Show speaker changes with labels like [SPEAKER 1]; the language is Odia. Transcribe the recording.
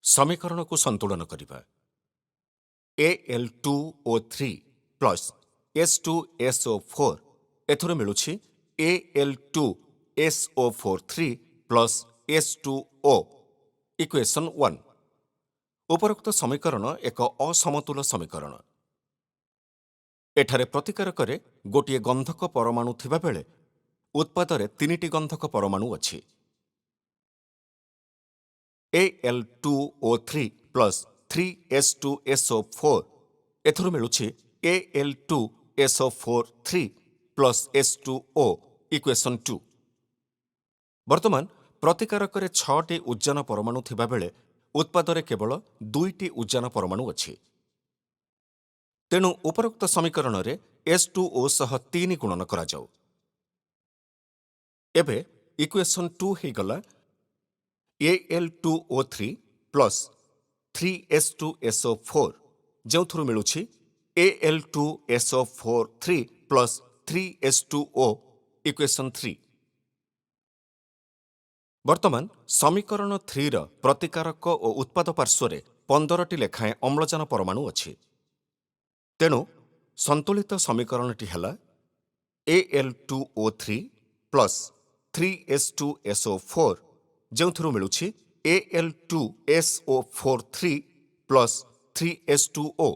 [SPEAKER 1] ସମୀକରଣକୁ ସନ୍ତୁଳନ କରିବା। Al2O3 plus H2SO4, ଏଥିରୁ ମିଳୁଛି Al2SO4 3 plus H2O, equation 1। ଉପରୋକ୍ତ ସମୀକରଣ ଏକ ଅସମତୁଲ ସମୀକରଣ। ଏଠାରେ ପ୍ରତିକାରକରେ ଗୋଟିଏ ଗନ୍ଧକ ପରମାଣୁ ଥିବାବେଳେ ଉତ୍ପାଦରେ ତିନିଟି ଗନ୍ଧକ ପରମାଣୁ ଅଛି। Al2O3 plus 3H2SO4, ଏଥିରୁ ମିଳୁଛି Al2SO4 3 plus H2O, equation 2। ବର୍ତ୍ତମାନ ପ୍ରତିକାରକରେ ଛଅଟି ଉଦ୍ଜାନ ପରମାଣୁ ଥିବାବେଳେ ଉତ୍ପାଦରେ କେବଳ ଦୁଇଟି ଉଦ୍ଜାନ ପରମାଣୁ ଅଛି। ତେଣୁ ଉପରୋକ୍ତ ସମୀକରଣରେ H2O ସହ ତିନି ଗୁଣନ କରାଯାଉ। ଏବେ ଇକ୍ୱେସନ୍ 2 ହେଇଗଲା Al2O3 plus 3H2SO4, ଯେଉଁଥିରୁ ମିଳୁଛି Al2SO4 3 plus 3H2O, equation 3। ବର୍ତ୍ତମାନ ସମୀକରଣ 3ର ପ୍ରତିକାରକ ଓ ଉତ୍ପାଦ ପାର୍ଶ୍ୱରେ 15ଟି ଲେଖାଏଁ ଅମ୍ଳଜାନ ପରମାଣୁ ଅଛି। ତେଣୁ ସନ୍ତୁଳିତ ସମୀକରଣଟି ହେଲା Al2O3 plus 3H2SO4, ଯେଉଁଥିରୁ ମିଳୁଛି Al2SO4 3 plus 3H2O।